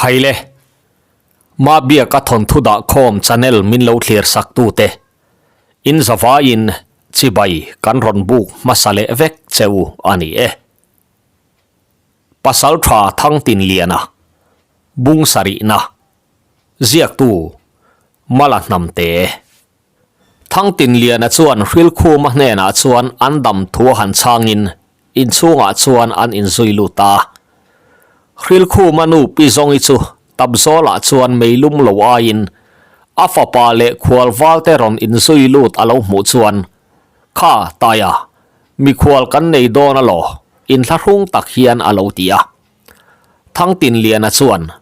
Khaile, Mabiaka thawnthu dahkhawm channel min lo thlir sak tute, in zavaiin chibai kan rawn buk hmasa leh vek che u a ni e. Pasaltha Thangtinliana, Bung sarihna, ziaktu Mala Hnamte. Thangtinliana chuan Hrilkhuma hnenah chuan an dam thu a han chhangin inchhungah chuan an inzui lut a. Hrilkhuma nu Pi Zawngi chu Tapzawlah chuan meilum lo aiin a fapa leh khualvalte rawn inzui lut a lo hmuh chuan, Kha, Taia, mikhual kan nei dawn alaw? Inthlahrung tak hian a lo ti a. Thangtinliana chuan,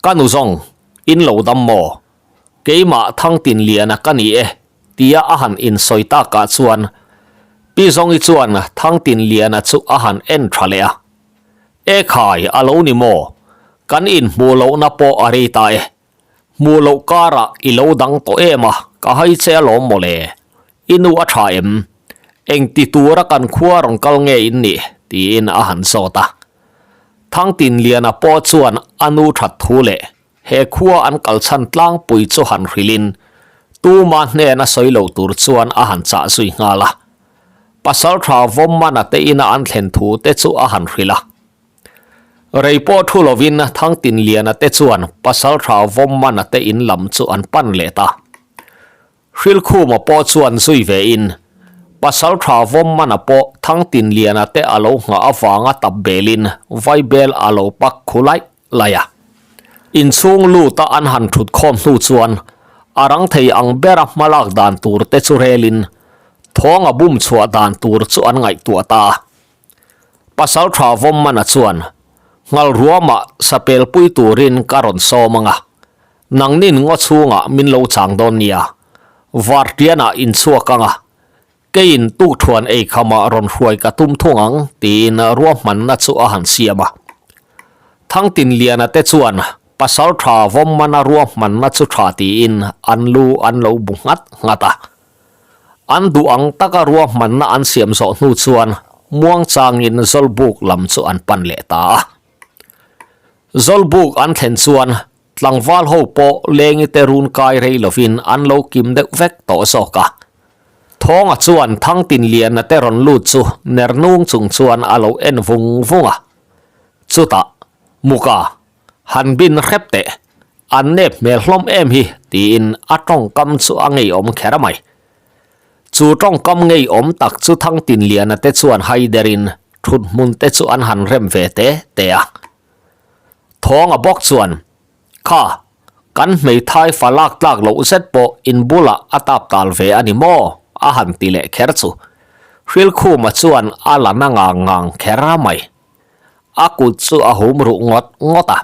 Ka nu zawng, in lo dam maw? Keimah Thangtinliana ka ni e, tia a han insawi takah chuan Pi Zawngi chuan Thangtinliana chu a han en tha leh a. E khai, a lo ni maw? Kan inhmuh lohna pawh a rei ta e. Hmuh loh karah i lo dang tawh em a, ka hai che alawm mawle. I nu a tha em? Engti tura kan khua rawn kal nge in nih? tiin a han zawt a. Thangtinliana pawh chuan a nu that thu leh He khua an kal chhan tlangpui chu han hrilhin tuma hnena sawi lo tur chuan a han chah zui nghal a. Pasaltha Vawmmana te ina an thlen thu te chu a han hrilh a. Rei pawh thu lovin Thangtinliana te chuan Pasaltha Vawmmana te in lam chu an pan leh ta. Hrilkhuma pawh chuan zui ve in Pasaltha Vawmmana pawh Thangtinliana te a lo nghah avanga tap belin vaibel a lo pak khu laih laih a. Inchhung luta an han thut khawm hnu chuan a rang thei ang bera hmalak dan tur te chu relin thawnga bum chhuah dan tur chu an ngaihtuah ta a. Pasaltha Vawmmana chuan Nghalruamah sapelpui turin ka rawn sawm ang a. Nangnin ngaw chhungah min lo chang dawn nia, Vartianah inchhuak ang a, keiin tukthuan eikhamah rawn hruai ka tum thung ang, tiin ruahmanna chu a han siam a. Thangtinliana te chuan pasal tha vawmmana ruahmanna chu tha tiin an lu an lo bu nghat nghat a. An duh ang taka ruahmanna an siam zawh hnu chuan muangchangin Zawlbuk lam chu an pan leh ta a. Zawlbuk an thlen chuan Tlangval ho pawh lengi te run kai rei lovin an lo kim deuh vek tawh zawk a. Thawnga chuan Thangtinliana te rawn lut chu ner nung chung chuan a lo en vung vung a. Chutah, Muka, han bin hrep teh, an nep hmel hlawm em hi, tiin a tawngkam chu a ngeiawm kher mai. Chu tawngkam ngeiawm tak chu Thangtinliana te chuan hai derin thuthmun te chu an han rem ve te te a. Thawnga bawk chuan, Kha, kan hmeithai fa lak tlak loh zet pawh in bulah a tap tal ve a ni maw? a han ti leh kher chu. Hrilkhuma chuan a la na ngang ngang kher a mai. A kut chu a hum ruh ngawt ngawt a.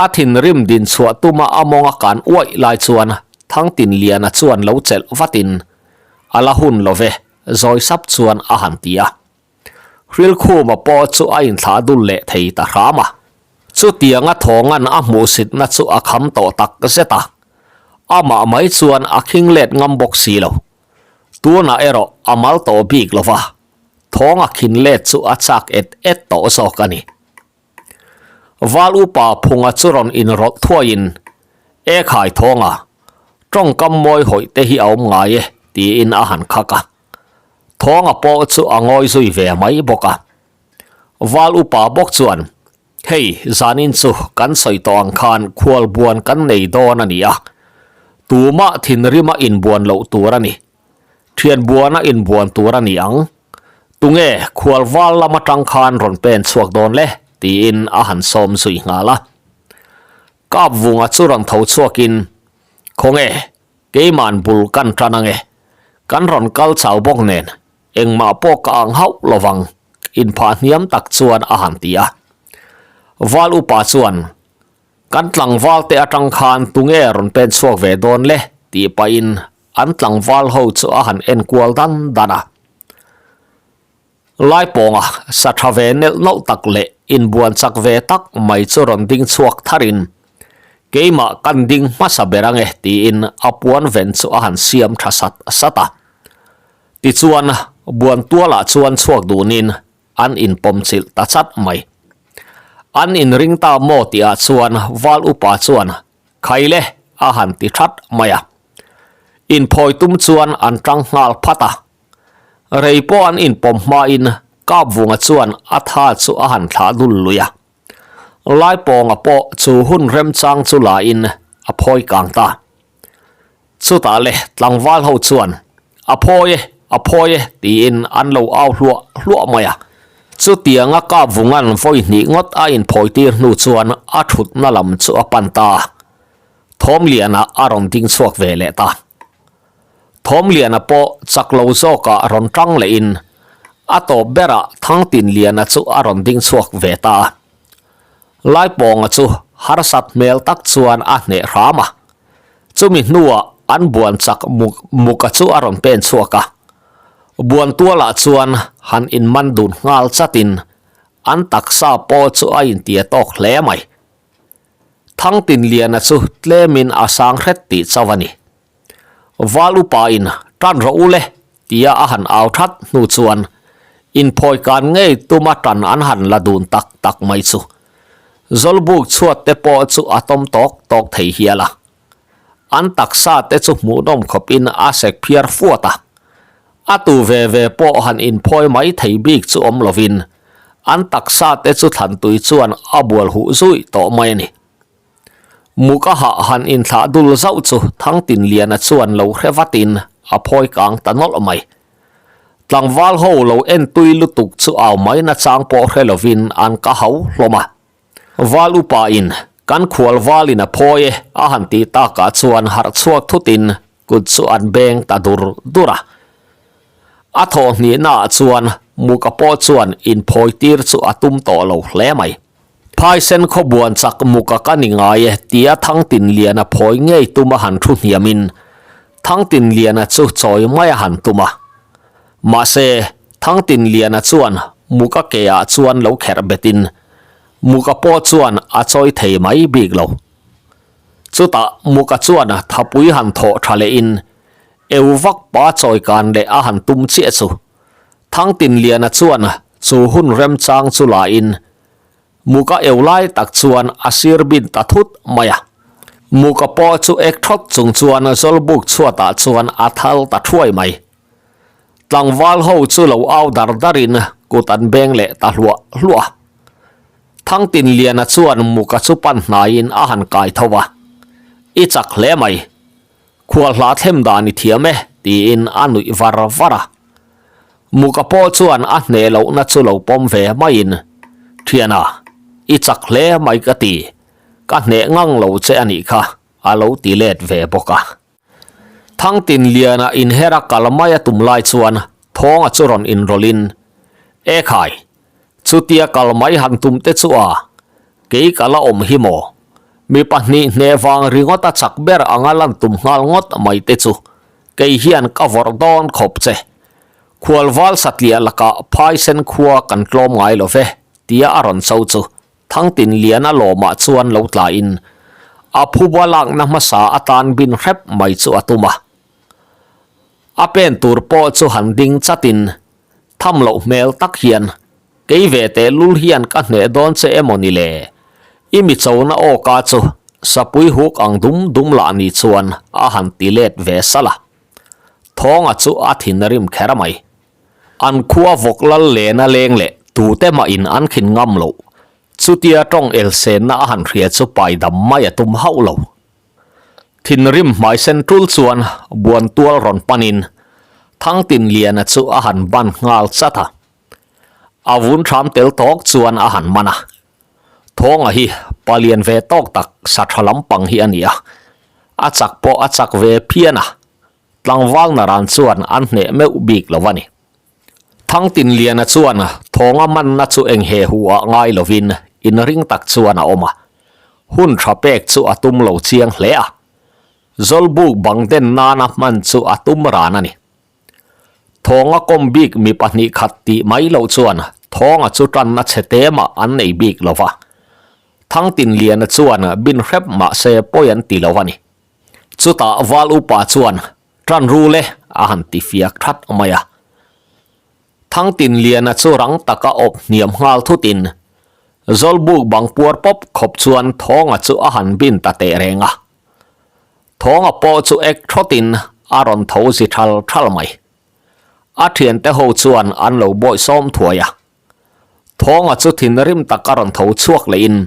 A thinrim din chhuah tuma a mawng a kan uaih lai chuan Thangtinliana chuan lo chelh vatin, A la hun lo ve, zawi sap chuan a han ti a. Hrilkhuma pawh chu a inthlah dul leh thei ta hram a. Chutianga thawngan a hmuhsitna chu a kham tawh tak zet a. Amah mai chuan a khing let ngam bawk si lo. Tunah erawh a mal tawh bik lo va, thawng a khin let chu a chak et et tawh zawk a ni. Val upa phunga chu rawn inrawlh thuaiin, E khai thawnga, tawngkam mawi hawih te hi a awm ngai e, tiin a han khak a. Thawnga pawh chu a ngawi zui ve mai bawk a. Val upa bawk chuan, Hei, zanin chu kan sawi tawh ang khan khual buan kan nei dawn a ni a. Tumah thinrima inbuan loh tur a ni. Thian buana inbuan tur a ni ang. Tunge khual val lam atang khan rawn pen chhuak dawn le? tiin a han sawm zui nghal a. Kap vunga chu rawn tho chhuakin, Khawnge, Keima'n bul kan tan ange, kan rawn kal chau bawk nen engmah pawh ka ang hauh lovang inphah hniam tak chuan a han ti a. Val upa chuan, Kan tlangval te atang khan tunge rawn pen chhuak ve dawn le? tih pahin an tlangval ho chu a han en kual dan dan a. Laipawnga sa tha ve nelh nawlh tak leh inbuan chak ve tak mai chu rawn ding chhuak tharin, Keimah kan ding hmasa ber ange tiin a puan ven chu a han siam tha sat sat a. Tichuan, buan tualah chuan chhuak dunin an inpawm chilh ta chat mai. An inring ta maw tihah chuan Val upa chuan Khai le a han ti that mai a. Inphawi tum chuan an tang nghal phat a. Rei pawh an inpawm hmain Kapvunga chuan a tha chu a han thlah dul lui a. Laipawnga pawh chu hun remchang chu lain a phawi kang ta. Chutah le tlangval ho chuan, A phawi e, a phawi e, tiin an lo au hluah hluah mai a. Chutianga Kapvunga'n vawi hnih ngawt a inphawi tir hnu chuan a thutna lam chu a pan ta a. Thawmliana a rawn ding chhuak ve leh ta. Thawmliana pawh chak lo zawkah rawn tang lehin a tawp berah Thangtinliana chu a rawn ding chhuak ve ta a. Laipawnga chu harsat hmel tak chuan a hneh hram a. Chumi hnuah an buan chak muk muka chu a rawn pen chhuak a. Buan tualah chuan han inman dun nghal chatin an taksa pawh chu a intia tawk hle mai. Thangtinliana chu tlemin a sang hret tih chauh a ni. Val upain tan rawh u le tia a han au that hnu chuan inphawi kan ngei tuma tan an han la dun tak tak mai chu. Zawlbuk chhuat te pawh chu a tawm tawk tawk thei hial a. An taksa te chu hmuhnawm khawpin a sek phiar fuat a. A tu ve ve pawh han inphawi mai thei bik chu awm lovin an taksa te chu thlantui chuan a bual huh zui tawh mai a ni. Muka hah han inthlah dul zauh chu Thangtinliana chuan lo hre vatin a phawi kang ta nawlh mai. Tlangval ho lo en tui lutuk chu au mai nachang pawh hre lovin an ka hau hlawm a. Val upa in kan khual valin a phawi e a han tih takah chuan harh chhuak thutin kut chu an beng ta dur dur a. A thawh hnihnaah chuan Muka pawh chuan inphawi tir chu a tum tawh lo hle mai. Phaisen khawbuan chak muka ka ni ngai e tia Thangtinliana phawi ngei tum a han thu hniamin Thangtinliana chu chawi mai a han tum a. Mahse, Thangtinliana chuan muka ke ah chuan lo kherh betin muka pawh chuan a chawi thei mai bik lo. Chutah muka chuan thapui han thawh tha lehin eu vak pa chawi kan leh a han tum chiah chu Thangtinliana chuan chu hun remchang chu lain Muka eu lai tak chuan a sir bin ta thut mai a. Muka pawh chu ek thawt chung chuan Zawlbuk chhuatah chuan a thal ta thuai mai. Tlangval ho chu lo au dar darin kut an beng leh ta hluah hluah a. Thangtinliana chuan Muka chu pan hnaiin a han kai tho a, I chak hle mai. Khualhla thlem dan i thiam e, tiin a nuih var var a. Muka pawh chuan a hneh lohna chu lo pawm ve maiin, Thiana, i chak hle mai ka ti, ka hneh ngang lo che a nih kha, a lo ti let ve bawk a. Thangtinliana inhera kal mai a tum lai chuan Thawnga chu rawn inrawlhin, Ekhai, Chutia kal mai han tum te chu a, kei ka la awm hi maw? Mi pahnih hneh vang ringawt a chak ber anga lan tum nghal ngawt mai te chu kei hian ka vawrh dawn khawp che. Khualval satliah lakah phaisen khua kan tlawm ngai lo ve, tia a rawn cho chu Thangtinliana lawmah chuan lo tlain a phuba lakna hmasa atan bin hrep mai chu a tum a. A pen tur pawh chu han ding chatin Tham loh hmel tak hian, Kei ve teh lul hian ka hneh dawn che emaw ni le? I mi chona aw ka chu sapui huk ang dum dum lah ni chuan a han ti let ve salh a. Thawnga chu a thin rim kher mai. An khua vawk lal lena leng leh tute mah in an khin ngam loh. Chutia tawng elsenna a han hria chu paidam mai a tum hauh lo. Thinrim hmaisen tul chuan buan tual rawn panin Thangtinliana chu a han ban nghal chat a. A vun thram tel tawk chuan a han man a. Thawnga hi palian ve tawk tak sa tha lampang hi a ni a. A chak pawh a chak ve phian a. Tlangval naran chuan an hneh meuh bik lo a ni. Thangtinliana chuan thawnga manna chu eng he hu ah ngai lovin inring tak chuan a awm a. Hun tha pek chu a tum lo chiang hle a. Zawlbuk bang den nana hman chu a tum ran a ni. Thawnga kawm bik mi pahnih khat tih mai loh chuan thawnga chu tanna chhe te mah an nei bik lo va. Thangtinliana chuan bin hrep mah se pawi an ti lo a ni. Chutah Val upa chuan Tan rul e, a han ti fiak that mai a. Thangtinliana chu rang taka awp hniam nghal thutin. Zawlbuk bang puar pawp khawp chuan Thawnga chu a han bin ta teh reng a. Thawnga pawh chu ek thawtin a rawn tho zi thal thal mai. A thiante ho chuan an lo bawih sawm thuai a. Thawnga chu thinrim tak a rawn tho chhuak lehin,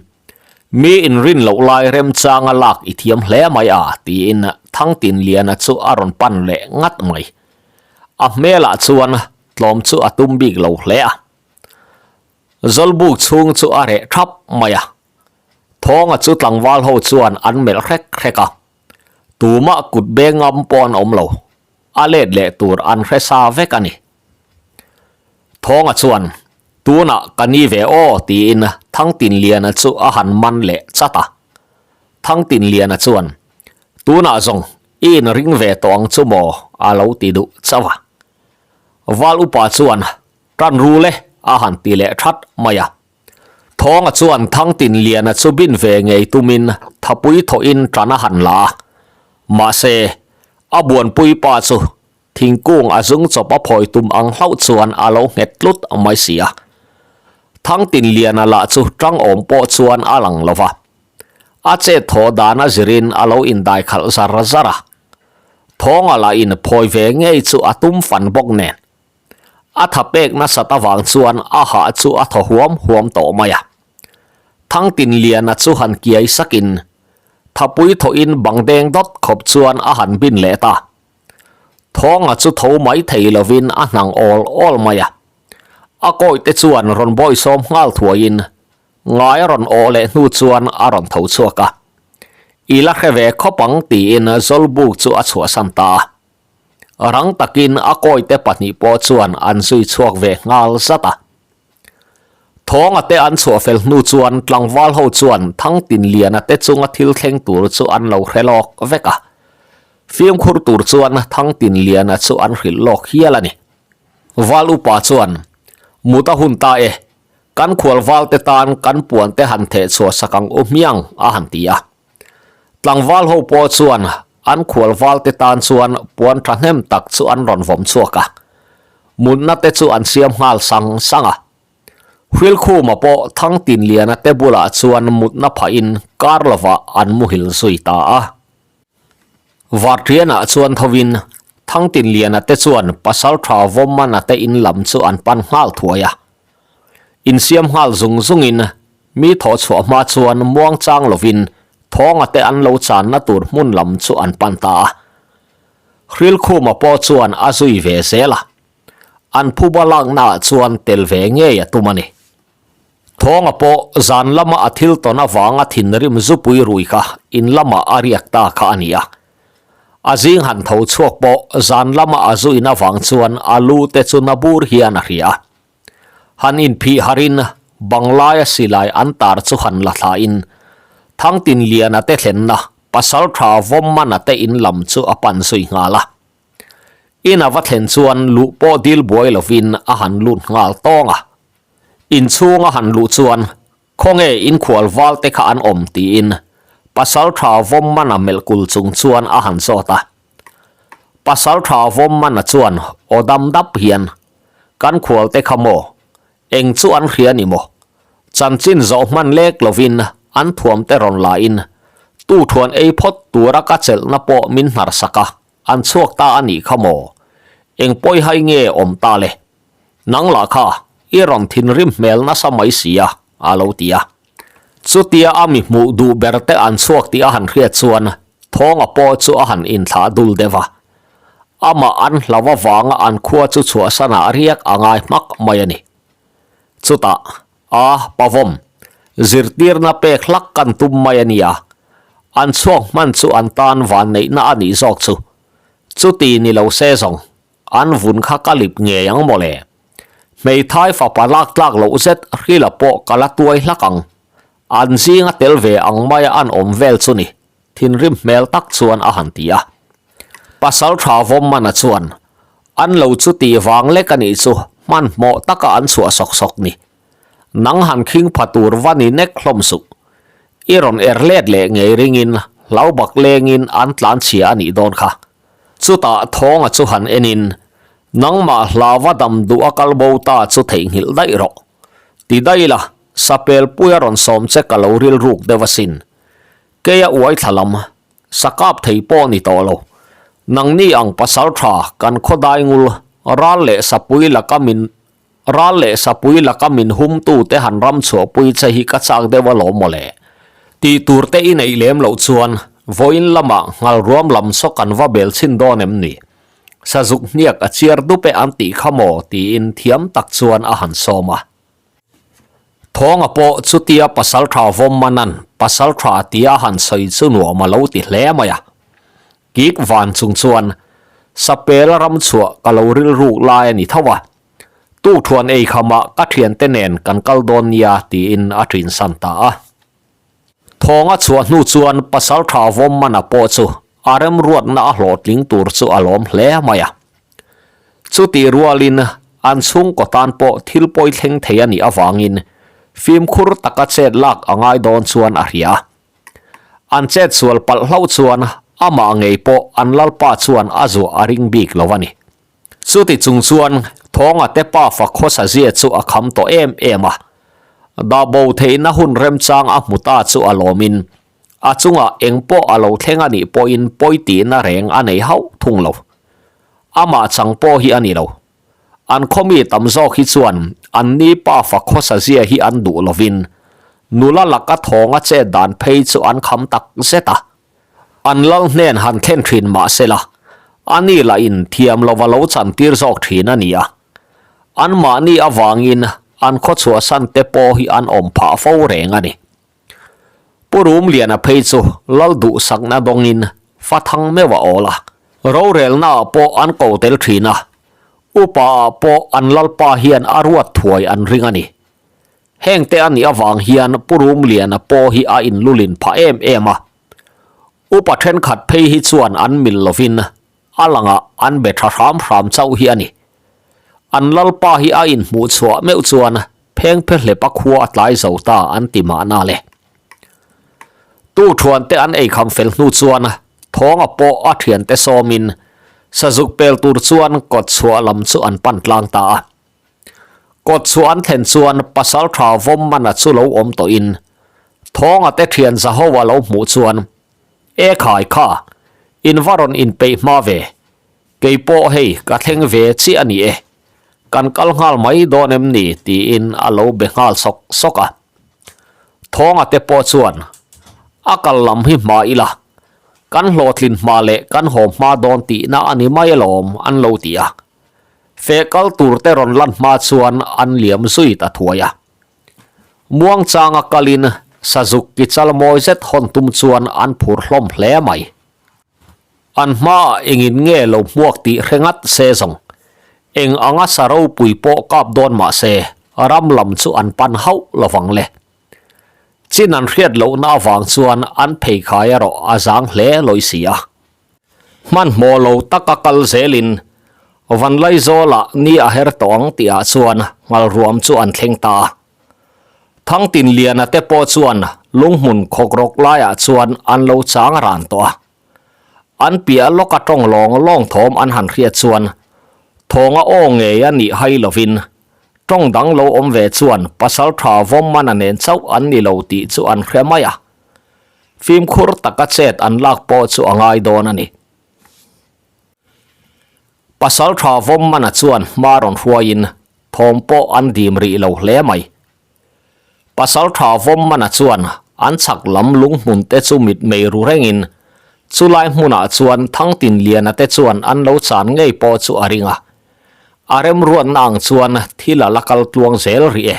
Mi inrin loh lai remchanga lak i thiam hle mai a, tiin Thangtinliana chu a rawn pan leh ngat mai. A hmelah chuan tlawm chu a tum bik lo hle a. Zawlbuk chhung chu a reh thap mai a. Thawnga chu tlangval ho chuan an melh hrek hrek a. Tumah kut beng ngam pawh an awm lo. A let leh tur an hre sa vek a ni. Thawnga chuan, Tunah ka ni ve aw tiin Thangtinliana chu a han man leh chat a. Thangtinliana chuan, Tunah zawng i inring ve tawh ang chu maw a lo ti duh chauh a. Val upa chuan, Tan ru le a han ti leh that mai a. Thawnga chuan Thangtinliana chu bin ve ngei tumin thapui thawhin tan a han la a. Mahse, a buanpui pa chu thingkung a zung chawp a phawi tum ang hlauh chuan a lo nghet tlut mai si a. Thangtinliana lah chu tang awm pawh chuan a lang lo va. A chet thaw dan a zirin a lo indai khalh zar zar a. Thawnga lahin phawi ve ngei chu a tum fan bawk nen. A tha pek nasat avang chuan a hah chu a thaw huam huam tawh mai a. Thangtinliana chu han kiai sakin thapui thawhin bang deng dawt khawp chuan a han bin leh ta. Thawnga chu tho mai thei lovin a hnang awl awl mai a. A kawihte chuan rawn bawisawm nghal thuaiin ngai a rawn awh leh hnu chuan a rawn tho chhuak a. I la hre ve khawp ang tiin Zawlbuk chu a chhuahsan ta a. Rang takin a kawite pahnih pawh chuan an zui chhuak ve nghal zat a. Thawnga te an chhuah fel hnu chuan tlangval ho chuan Thangtinliana te chunga thil thleng tur chu an lo hre lawk vek a. Fimkhur tur chuan Thangtinliana chu an hrilh lawk hial a ni. Val upa chuan, Mut a hun ta e, kan khualval te tan kan puan te han theh chhuah sak ang u hmiang a han ti a. Tlangval ho pawh chuan an khual valte tan chuan puan thahnem tak chu an rawn vawm chhuak a, mutna te chu an siam nghal sang sang a. Hrilkhuma pawh Thangtinliana te bulah chuan mutna phahin kar lovah an muhil zui ta a. Varṭianah chuan thovin Thangtinliana te chuan Pasalṭha Vawmmana te in lam chu an pan nghal thuai a. Insiam nghal zung zungin Mi thawh chhuah hma chuan muang chang lovin thawnga te an lo channa tur hmun lam chu an pan ta a. Hrilkhuma pawh chuan a zui ve zel a. An phuba laknaah chuan tel ve ngei a tum a ni. Thawnga pawh zan lama a thil tawn avanga thinrim zupui rui kha in lamah a riak ta kha a ni a. A zing han tho chhuak pawh zan lama a zuin avang chuan a lu te chu na bur hian a hria a. Han inphih harin Banglaia silai an tar chu han la thlain Thangtinliana te thlenna Pasaltha Vawmmana te in lam chu a pan zui nghal a. In a va thlen chuan luh pawh dil buai lovin a han lut nghal tawng a. Inchhung a han luh chuan Khawnge inkhual val te kha an awm tiin Pasaltha Vawmmana melh kul chung chuan a han zawt a. Pasaltha Vawmmana chuan aw dam dap hian Kan khual te kha maw? Eng chu an hria ni maw? Chanchin zawh hman lek lovin an thuam te rawn la in tu thuan ei phawt tura ka chelhna pawh min hnar sak a, an chhuak ta a nih kha maw? Eng pawi hai nge awm ta le? Nang lah kha i rawn thinrim hmel nasa mai si a, a lo ti a. Chutia a mi hmuh duh ber te an chhuak tih a han hriat chuan Thawnga pawh chu a han inthlah dul deuh a. Amah an hlau avanga an khua chu chhuahsanah riak a ngai hmak mai a ni. Chutah, A, Pavawm, zirtirna pek hlak kan tum mai a nia. An chhuak hman chu an tan vanneihna a nih zawk chu. Chuti ni lo se zawng, an vun kha ka lip ngei ang mawle. Hmeithai fapa lak tlak loh zet hrila pawh ka la tuai hlak ang. An zinga tel ve ang maia an awm vel chu ni, thinrim hmel tak chuan a han ti a. Pasal tha Vawmmana chuan, An lo chu tih vang lek a nih chu, hmanhmawh taka an chhuah sawk sawk ni. Nang han khing pha tur va ni nek hlawm suh. I rawn er let leh ngei ringin hlau bak lengin an tlan chhia a nih dawn kha. Chutah Thawnga chu han enin, Nangmah hlava dam duh a kal bo ta chu theihnghilh daih rawh. Ti daih la. Sapelpui a rawn sawm che ka lo rilruk deuh asin. Keia uai thla lam, sa kap thei pawh ni tawh lo. Nangni ang pasal tha kan khawdai ngul ral leh sapui laka min ral leh sapui laka min hum tu te han ram chhuahpui che hi ka chak deuh alawm mawle. Tih tur te i neih lem loh chuan vawiin lamah nghal ruam lam saw kan va bel chhin dawn em ni? Sazuk hniak a chiar dup e an tih kha maw tiin thiam tak chuan a han sawm a. Thawnga pawh chutia pasaltha vawm manan pasaltha tia han sawi chu nuam a lo ti hle mai a. Kik van chung chuan Sapel ram chhuah ka lo rilruk lai a ni tho a, Tukthuan ei khamah ka thiante nen kan kal dawn nia tiin a ṭinsan ta a. Thawnga chhuah hnu chuan pasaltha vawm mana pawh chu a remruatna a hlawhtling tur chu a lawm hle mai a. Chutih rualin an chhungkaw tan pawh thil pawi thleng thei a nih avangin fimkhur taka chet lak a ngai dawn chuan a hria. An chet sual palh hlauh chuan amah ngei pawh an lalpa chuan a zuah a ring bik lo a ni. Chuti chung chuan Thawnga te pafa khawsa zia chu a kham tawh em em a. Dah bo theihna hun remchang a hmu ta chu a lawmin A chungah eng pawh a lo thleng a nih pawhin pawi tihna reng a nei hauh thung lo. Amah chang pawh hi a ni lo. An khawmi tam zawk hi chuan an ni pafa khawsa zia hi an duh lovin nula laka thawnga chet dan phei chu an kham tak zet a. An lal hnen han thlen thin mah sela, a ni lahin thiam lova lo chantir zawk thin a ni a. Anmahni avangin an khawchhuahsan te pawh hi an awm phah fo reng a ni. Pu Rumliana phei chu lal duhsakna dawngin fa thang meuh a awl a, rorelnaah pawh an ko tel thin a, upaah pawh an lalpa hian a ruat thuai an ring a ni. Hengte a nih avang hian Pu Rumliana pawh hi a inlulin phah em em a, upa thenkhat phei hi chuan an mil lovin a langah an be tha hram hram chauh hi a ni. An lalpa hi a inhmuh chhuah meuh chuan phengphe hlep a khua a tlai zo ta an ti mahna le. Tu thiante an eikham fel hnu chuan Thawnga pawh a thiante sawmin sazuk pel tur chuan kawt chhuah lam chu an pan tlang ta a. Kawt chhuah an thlen chuan pasaltha Vawmmana chu lo awm tawhin Thawnga te thian Zahoa lo hmuh chuan E khai kha, in va rawn inpeih hma ve. Kei pawh hei ka thleng ve chiah a ni e. Kan kal nghal mai dawn em ni tiin a lo be nghal sawk sawk a. Thawnga te pawh chuan a kal lam hi hma ila, kan hlawhtlin hma leh kan haw hma dawn tihna a ni mai alawm an lo ti a. Feh kal tur te rawn lan hma chuan an liam zui ta thuai a. Muangchanga kalin Sazuk ki chal mawi zet hawn tum chuan an phur hlawm hle mai. An hmaah engin nge lo hmuak tih hre ngat se zawng. Eng anga sa ropui pawh kap dawn mah se ram lam chu an pan hauh lo vang le. Chin an hriat lohna avang chuan an pheikhai erawh a zang hle lawi si a. Hmanhmawh lo taka kal zelin Vanlaizawlah ni a her tawh ang tihah chuan Ngalruam chu an thleng ta a. Thangtinliana te pawh chuan lunghmun khawkrawk laiah chuan an lo chang ran tawh a. An piah lawka tawng lawng lawng thawm an han hriat chuan thawnga aw ngei a nih hai lovin tawng dang lo awm ve chuan pasaltha Vawmmana nen chauh an ni lo tih chu an hre mai a. Fimkhur taka chet an lak pawh chu a ngai dawn a ni. Pasaltha Vawmmana chuan hma rawn hruaiin thawm pawh an dim rih lo hle mai. Pasaltha Vawmmana chuan an chhak lam lunghmun te chu mitmei ru rengin chulai hmunah chuan Thangtinliana te chuan an lo chan ngei pawh chu a ring a. A remruatna ang chuan thil a la kal tluang zel rih e.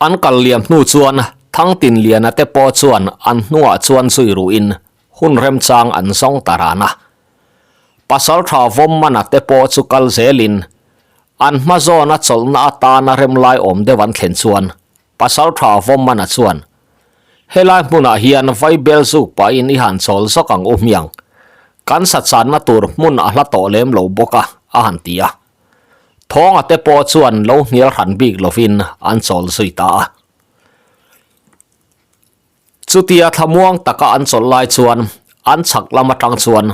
An kal liam hnu chuan Thangtinliana te pawh chuan an hnungah chuan zui ruhin hun remchang an zawng ta ran a. Pasaltha Vawmmana te pawh chu kal zelin an hma zawna chawlhna atana remlai awm deuh an thlen chuan Pasaltha Vawmmana chuan, Helai hmunah hian vaibel zuk pahin i han chawl zawk ang u hmiang. Kan sachanna tur hmun a hla tawh lem lo bawk a, a han ti a. Thawnga te pawh chuan lo hnial hran bik lovin an chawl zui ta a. Chutia thlamuang taka an chawlh lai chuan an chhak lam atang chuan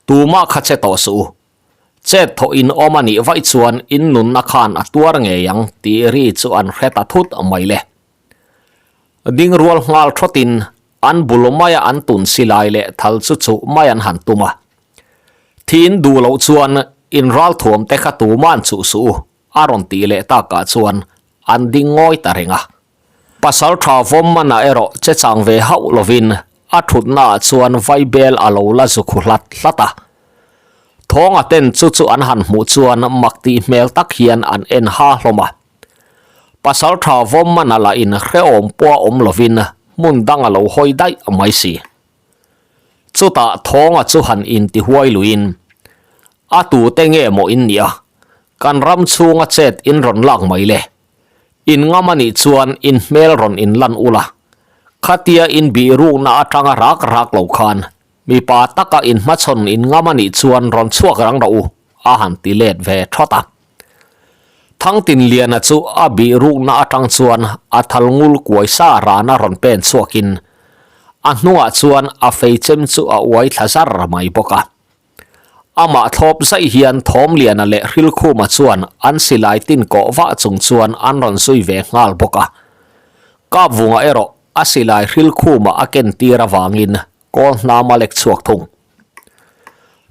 tumah kha che tawh suh u. Chet thawh in awm a nih vaih chuan in nunna khan a tuar ngei ang tih ri chu an hre ta thut mai le. Ding rual nghal thawtin an bul maia an tun silai leh thal chu chuh mai an han tum a. Thi in duh loh chuan in ralthuam te kha tuman chuh suh u a rawn tih leh takah chuan an ding ngawi ta reng a. Pasal tha vawm mana erawh che chang ve hauh lovin a thutnaah chuan vaibel a lo la zu khu hlat hlat a. Thawnga ten chu chu an han hmuh chuan mak tih hmel tak hian an en ha hlawm a. Pasal tha vawm mana lahin hrehawm pawh a awm lovin hmun dang a lo hawi daih mai si. Chutah Thawnga chu han intihuai luiin, A tute nge maw in nia? Kan ram chhunga chet in rawn lak mai le. In ngam a nih chuan in hmel rawn in lan ula, khatia in bih rukna atanga rak rak lo khan mipa taka in hmachhawn in ngam a nih chuan rawn chhuak rang rawh u, a han ti let ve thawt a. Thangtinliana chu a bih rukna atang chuan a thal ngul kuai sa rana rawn pen chhuakin a hnungah chuan a feichem chu a uai thla zar mai bawk a. Amah thlawp zaih hian Thawmliana leh Hrilkhuma chuan an silai tin kawh vah chung chuan an rawn zui ve nghal bawk a. Kapvunga erawh a silai Hrilkhuma a ken tir avangin kawl hnam a lek chhuak thung.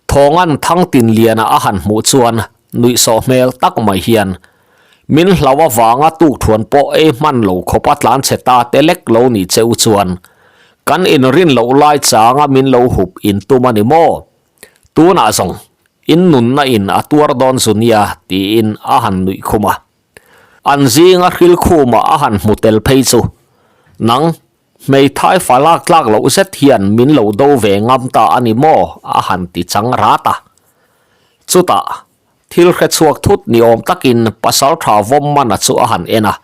Thawngan Thangtinliana a han hmuh chuan nuihsawh hmel tak mai hian, Min hlau avanga tukthuan pawh ei hman lo khawpa tlanchhe ta te lek lo ni che u chuan Kan inrin loh lai changa min lo hup in tum a ni maw? Tunah zawng, in nunna in a tuar dawn zu nia tiin a han nuih khum a. An zinga hril khumah a han hmu tel phei chu, Nang, hmeithai fa lak tlak loh zet hian min lo do ve ngam ta a ni maw? a han ti chang rat a. Chutah, thil hre chhuak thut ni awm takin Pasaltha Vawmmana chu a han en a.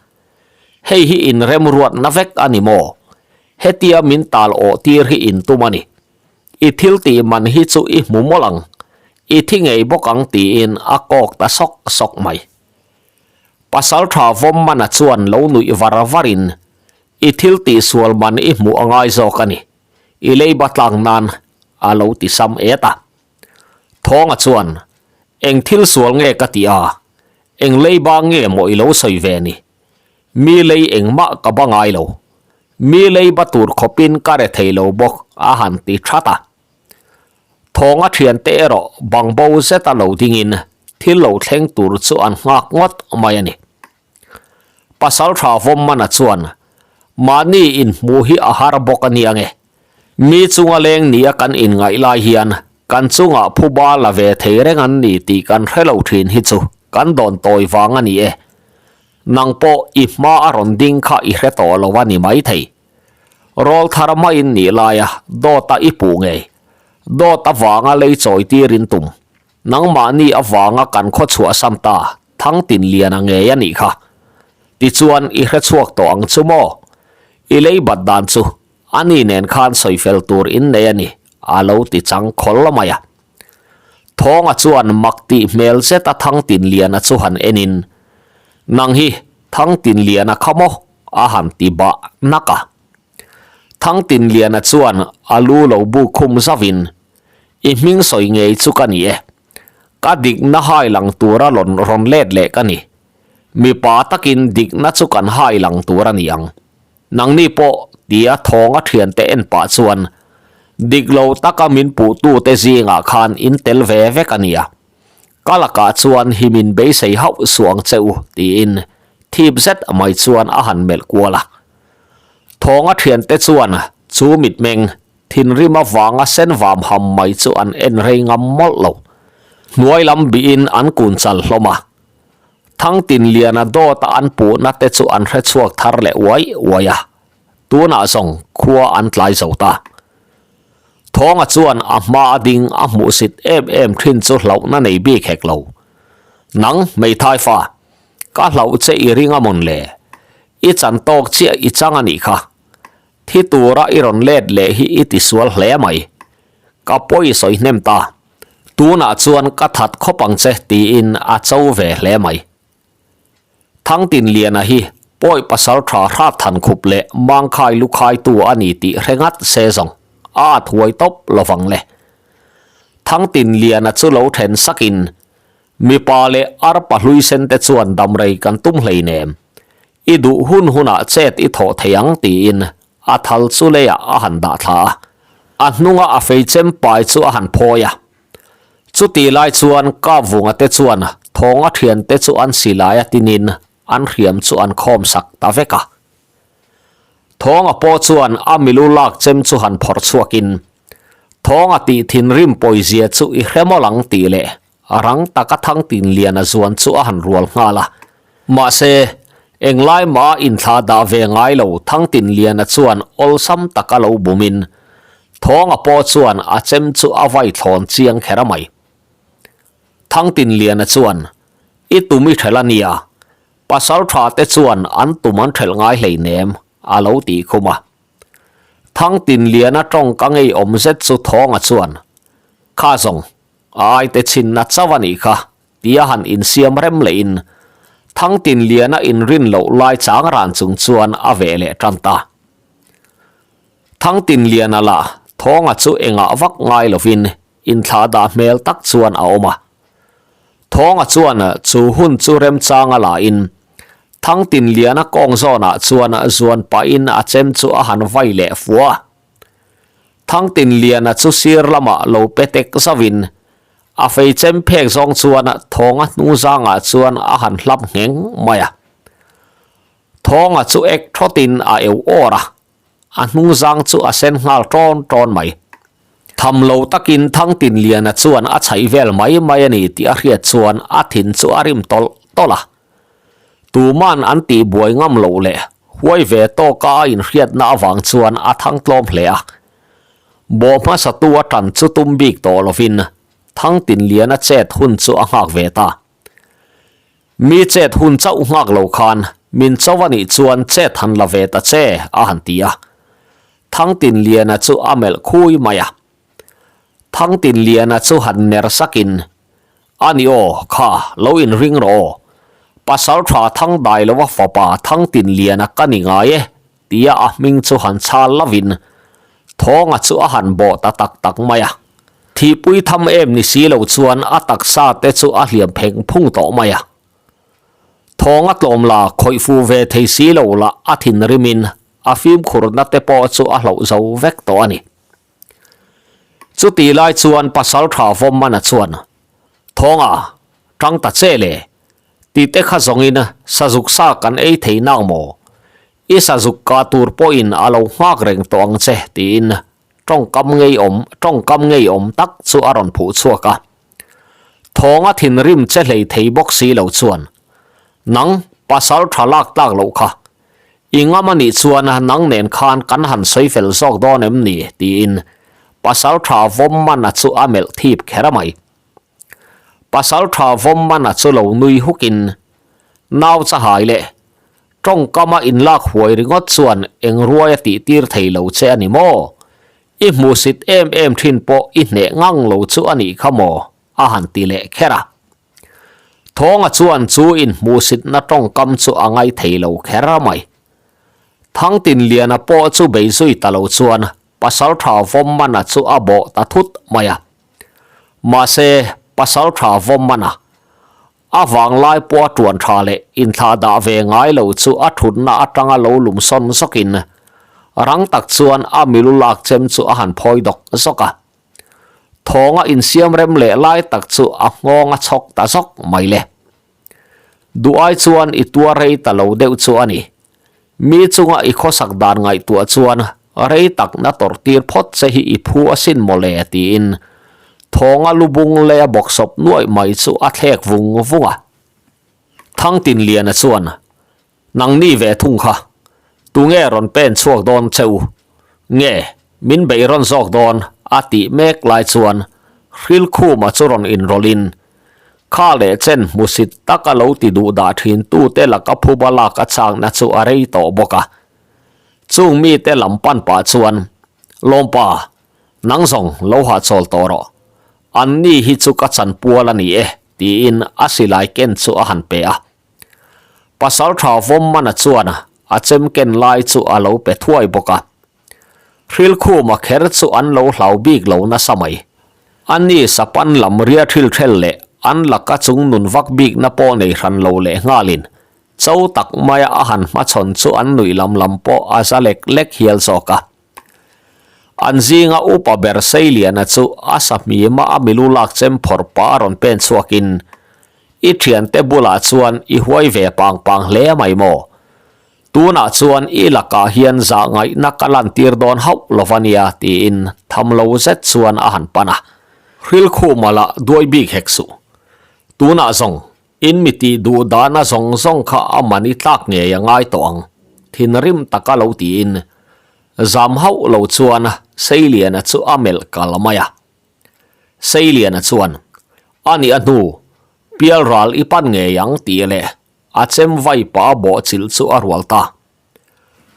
Hei hi in remruatna vek a ni maw? Hetia min tal awh tir hi in tum a ni. I thil tih man hi chu i hmu mawlh ang, i thi ngei bawk ang tiin a kawk ta sawk sawk mai. Pasaltha Vawmmana chuan lo nuih var varin, I thil tih sual man i hmuh a ngai zawk a ni, i leiba tlang nan a lo ti sam et a. Thawnga chuan, Eng thil sual nge ka ti a? Eng leiba nge maw i lo sawi ve ni? Mi lei engmah ka ba ngai lo. Mi leiba tur khawpin ka re thei lo bawk a han ti that a. Thawnga thiante erawh bangbo zeta lo dingin thil lo thleng tur chu an nghak ngawt mai a ni. Pasaltha Vawmmana chuan mahni inhmuh hi a har bawk a nia nge? Mi chunga leng nia kan inngaih lai hian kan chungah phuba la ve thei reng an ni tih kan hre lo thin hi chu kan dawn tawi vang a ni e. Nang pawh i hma a rawn ding kha i hre tawh lo a ni maithei. Rawl thar maiin nih laia dawta i puh ngei. Dawt avanga lei chawi tirin tum. Nangmahni avanga kan khaw chhuahsan ta Thangtinliana ngei a nih kha. Tichuan i hre chhuak tawh ang chu maw? I lei bat dan chu Ani nen khan sawi fel tur in nei a ni, a lo ti chang khawl mai a. Thawnga chuan mak tih hmel zeta Thangtinliana chu han enin, Nang hi Thangtinliana kha maw? a han ti bah nak a. Thangtinliana chuan a lu lo bu khum zauhin, I hming sawi ngei chu ka ni e. Ka dikna hai lang tura rawn rawn let leh ka ni. Mipa takin dikna chu kan hai lang tur a ni ang. Nangni pawh tia thawnga thiante en pah chuan dik lo taka min puhtute zingah khan in tel ve vek a nia. Ka lakah chuan hi min beisei hauh suh ang che u tiin thip zet mai chuan a han melh kual a. Thawnga thiante chuan chu mitmeng thinrim avanga sen vam ham mai chu an en rei ngam mawlh lo. Hnuai lam bihin an kun chal hlawm a. Thangtinliana dawta an puhna te chu an hre chhuak thar leh uai uai a, tunah zawng khua an tlai zo ta. Thawnga chuan a hma a ding a hmuhsit em em thin chu hlauhna nei bik hek lo. Nang hmeithai fa, ka hlauh che i ring a mawn le? I chan tawk chiah i chang a nih kha. Thi tura i rawn let leh hi i tisual hle mai. Ka pawi sawi hnem ta. Tunah chuan ka that khawp ang che tiin a cho ve hle mai. Thangtinliana hi pawi pasal tha hrat than khup leh mangkhai lukhaitu a ni tih hre ngat se zawng a at huai tawp lovang le. Thangtinliana chu lo then sakin. Mipa leh arpa hlui sen te chuan damrei kan tum hleinem. I duh hun hunah chet i thawh thei ang tiin a thal chu leiah a han dah thla a. A hnunga a fei chem pai chu a han phawi a. Chuti lai chuan Kapvunga te chuan thawnga thiante chu an silai a tinin an hriam chu an khawm sak ta vek a. Thawnga pawh chuan a milu lak chem chu han phawrh chhuakin Thawnga tih thinrim pawizia chu i hre mawlh ang tih leh rang taka Thangtinliana zuan chu a han rual nghal a. Mahse, englai mah a inthlah dah ve ngai lo Thangtinliana chuan awlsam taka lo bumin Thawnga pawh chuan a chem chu a vai thlawn chiang kher a mai. Thangtinliana chuan, I tum i ṭhelh a nia, pasal ṭha te chuan an tum an ṭhelh ngai hleinem, a lo tih khum a. Thangtinliana ṭawng ka ngeiawm zet chu Thawnga chuan, Kha zawng, a aite chhinna chauh a nih kha, tia han insiam rem lehin Thangtinliana inrin loh lai chang ran chung chuan a veh leh tan ta. Thangtinliana lah Thawnga chu engah vak ngai lovin inthlah dah hmel tak chuan a awm a. Thawnga chuan chu hun chu remchang a lahin Thangtinliana kawng zawnah chuan zuan pahin a chem chu a han vai leh fua a. Thangtinliana chu sir lamah lo pe tek zauhin a fei chem phek zawng chuan Thawnga hnungzangah chuan a han hlap ngheng mai a. Thawnga chu ek thawtin a eu awr a, a hnungzang chu a sen nghal tawn tawn mai. Tham lo takin Thangtinliana chuan a chhaih vel mai mai a ni tih a hriat chuan a thin chu a rim tawlh tawlh a. Tuman an tih buai ngam loh leh huai ve tawka a inhriatna avang chuan a thang tlawm hle a. Bawh hmasatu a tan chu tum bik tawh lovin Thangtinliana chet hun chu a nghak ve ta. Mi chet hun chauh nghak lo khan min cho a nih chuan chet han la ve ta che a han ti a. Thangtinliana chu a melh khui mai a. Thangtinliana chu han ner sakin A ni aw, kha, lo inring rawh aw. Pasal tha thang dai lova fapa Thangtinliana ka ni ngai e, tia a hming chu han chhal lovin Thawnga chu a han bawh ta tak tak mai a. Thihpui tham em ni si lo chuan a taksa te chu a hliam pheng phung tawh mai a. Thawnga tlawm la khawih fu ve thei si lo lah a thinrimin a fimkhurna te pawh chu a hloh zo vek tawh a ni. Chuti lai chuan Pasaltha Vawmmana chuan, Thawnga, tang ta che le, tite kha zawngin sazuk sa kan ei thei nang maw? I sazuk kah tur pawhin a lo nghak reng tawh ang che, tiin tawngkam ngeiawm tawngkam ngeiawm tak chu a rawn phuh chhuak a. Thawnga thinrim che hlei thei bawk si lo chuan, Nang, Pasaltha lak tlak loh kha, I ngam a nih chuan nang nen khan kan han sawi fel zawk dawn em ni? tiin Pasaltha Vawmmana chu a melh thip kher mai. Pasaltha Vawmmana chu lo nui hukin, Nau chahai leh tawngkama inlak huai ringawt chuan eng ruai a tihtir thei lo che a ni maw? I hmuhsit em em thin pawh i hneh ngang lo chu a nih kha maw? a han ti leh kher a. Thawnga chuan chu inhmuhsitna tawngkam chu a ngai thei lo kher mai. Thangtinliana pawh chu bei zui ta lo chuan Pasaltha Vawmmana chu a bawh ta thut mai a. Mahse, Pasaltha Vawmmana, a vanglai pawh a tuan tha leh inthlah dah ve ngai lo chu a thutna atanga lo lum sawn zawkin rang tak chuan a milu lak chem chu a han phawi dawk zawk a. Thawnga insiam rem leh lai tak chu a nghawng a chhawk ta zawk mai le. Duh ai chuan i tuar rei ta lo deuh chu a ni. Mi chunga i khawsak dan ngaihtuah chuan rei tak na tawrh tir phawt che hi i phu asin maw le tiin thawnga lubung leh a bawksawp nuaih mai chu a thlek vung vung a. Thangtinliana chuan Nangni ve thung kha, tunge rawn pen chhuak dawn che u? Nge, min beih rawn zawk dawn? a tih mek lai chuan Hrilkhuma chu rawn inrawlhin, Kha leh chen hmusit taka lo ti duh dah thin tute laka phuba lak a chakna chu a rei tawh bawk a. Chung mite lam pan pah chuan, Lawmpa, nang zawng lo hahchawl tawh rawh. Anni hi chu ka chanpual a ni e, tiin a silai ken chu a han pe a. Pasaltha Vawmmana chuan a chem ken lai chu a lo pe thuai bawk a. Hrilkhuma kher chu an lo hlau bik lo nasa mai. A ni sapan lam ria thil thel leh an laka chungnun vak bikna pawh nei hran lo leh nghalin cho tak maia a han hmachhawn chu an nuih lam lam pawh a za lek lek hial zawk a. An zinga upa ber Seiliana chu a sahmima a milu lak chem phawrh pah a rawn pen chhuakin, I thiante bulah chuan i huai ve pang pang hle mai maw? Tunah chuan i lakah hian zah ngaihna ka lantir dawn hauh lo va nia tiin tham lo zet chuan a han pan a. Hrilkhuma lah duai bik hek suh. Tunah zawng In mi tih duh dahna zawng zawng kha a man i tlak ngei a ngai tawh ang, thinrim taka lo tiin zam hauh lo chuan Seiliana chu a melh kal mai a. Seiliana chuan, A nih a hnu, pial ral i pan ngei ang tih leh a chem vai pah a bawhchilh chu a rual ta.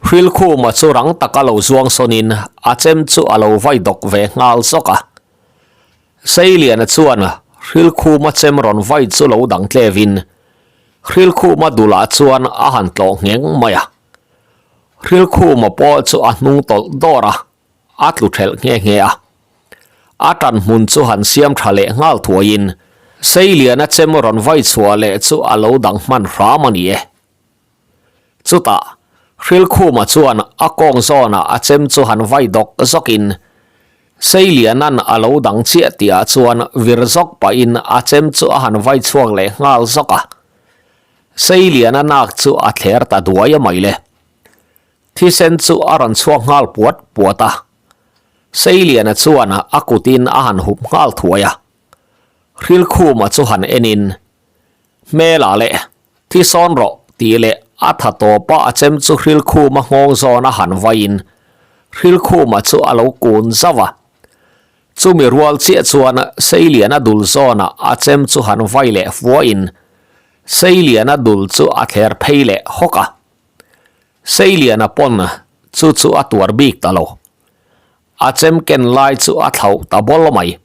Hrilkhuma chu rang taka lo zuang sawnin a chem chu a lo vai dawk ve nghal zawk a. Seiliana chuan Hrilkhuma chem rawn vai chu lo dang tlevin Hrilkhuma dulah chuan a han tlawh ngheng mai a. Hrilkhuma pawh chu a hnung tawlh dawr a, a tlu thelh nghe nghe a. A tan hmun chu han siam tha leh nghal thuaiin Seiliana chem rawn vai chhuah leh chu a lo dang hman hram a ni e. Chutah, Hrilkhuma chuan a kawng zawnah a chem chu han vai dawk zawkin, Seiliana'n a lo dang chiah tihah chuan vir zawk pahin a chem chu a han vai chhuak leh nghal zawk a. Seiliana nak chu a thler ta duai a mai le. Thisen chu a rawn chhuak nghal puat puat a. Seiliana chuan a kutin a han hup nghal thuai a. Hrilkhuma chu han enin, Hmela leh Thi sawn rawh tih leh a tha tawpa a chem chu Hrilkhuma nghawng zawn a han vaiin Hrilkhuma chu a lo kun zauh a. Chumi rual chiah chuan Seiliana dul zawnah a chem chu han vai leh fuahin Seiliana dul chu a thler phei leh hawk a. Seiliana pawn chu chu a tuar bik ta lo. A chem ken lai chu a thlauh ta bawl mai.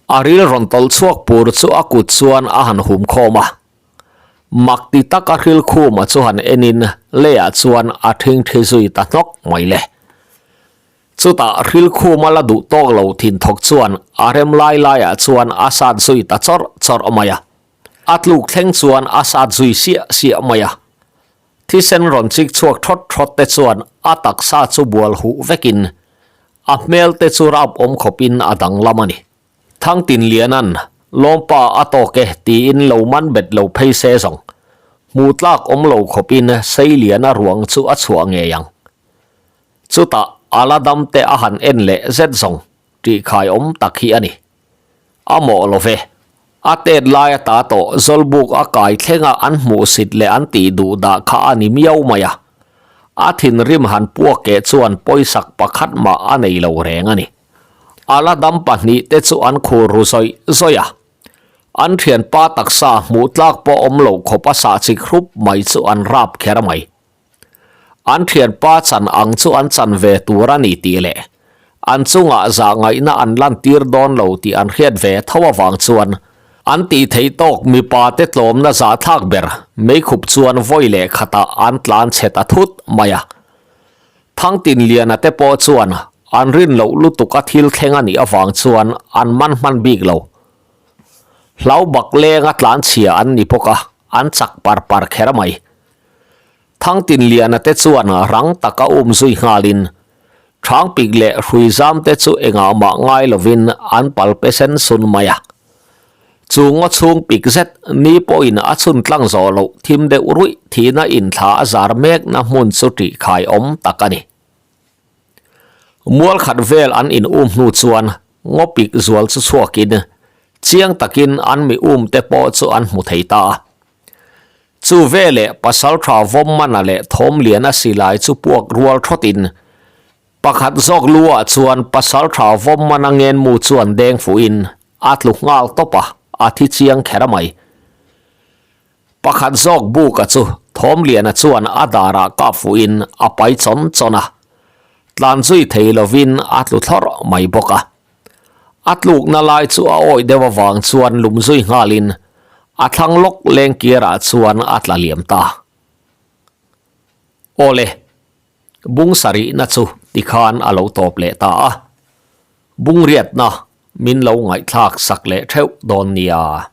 A ril rawn tawlh chhuak pur chu a kut chuan a han hum khawm a. Mak ti taka Hrilkhuma chu han enin leiah chuan a thingthi zui ta hnawk mai le. Chutah Hrilkhuma la duh tawk lo thin thawk chuan a rem lai laiah chuan a sat zui ta chawrh chawrh mai a. A tluk thleng chuan a sat zui siah siah mai a. Thisen rawn chik chhuak thawt thawt te chuan a taksa chu bual huh vekin a hmel te chu rap awm khawpin a danglam a ni. Thangtinliana'n Lawmpa a tawk e tiin lo man bet lo phei se zawng. Hmu tlak awm lo khawpin Seiliana ruang chu a chhuah ngei ang. Chutah a la dam te a han en leh zet zawng tih khai awm tak hi a ni. A mawh lo ve. A tet lai ata tawh Zawlbuk a kai thlenga an hmuhsit leh an tih duh dah kha a ni miau mai a. A thinrim han puak keh chuan pawisak pakhat mah a nei lo reng a ni. A la dam pahnihte chu an khur ru zawih zawih a. An thianpa taksa hmuh tlak pawh awm lo khawp a sah chik hrup mai chu an rap kher mai. An thianpa chan ang chu an chan ve tur a ni tih leh an chungah zah ngaihna an lantir dawn lo tih an hriat ve tho avang chuan an tih theih tawk mipa te tlawmna zahthlak ber meikhup chuan vawi leh khatah an tlan chhe ta thut mai a. Thangtinliana te pawh chuan an rin loh lutuk a thil thleng a nih avang chuan an man hman bik lo. Hlau bak lenga tlan chhia an ni bawk a, an chak par par kher mai. Thangtinliana te chuan rang taka um zui nghalin Thangpik leh Hruizam te chu engah mah ngai lovin an pal pe sen sun mai a. Chu ngaw chhung pik zet ni pawhin a chhun tlang zawh loh thim deuh ruih thihna inthla a zar mekna hmun chu ṭihkhai awm tak a ni. Mual khat vel an in um hnu chuan ngaw pik zual chu chhuakin chiang takin an mi um te pawh chu an hmu thei ta a. Chu veleh Pasalṭha Vawmmana leh Thawmliana silai chu puak rual thawtin pakhat zawk luah chuan Pasalṭha Vawmmana ngenmu chuan deng fuhin A tlu nghal tawp a, a thi chiang kher mai. Pakhat zawk buka chu Thawmliana chuan a darah kap fuhin a pai chawn chawn a, tlan zui thei lovin a tlu thlawrh mai bawk a. A tlukna lai chu a awih deuh avang chuan lum zui nghalin a thlang lawk lengkirah chuan a tla liam ta. Awle, bung sarihna chu tikhan a lo tawp leh ta a, bung riatna Min lo ngaihthlak sak leh theuh dawn nia.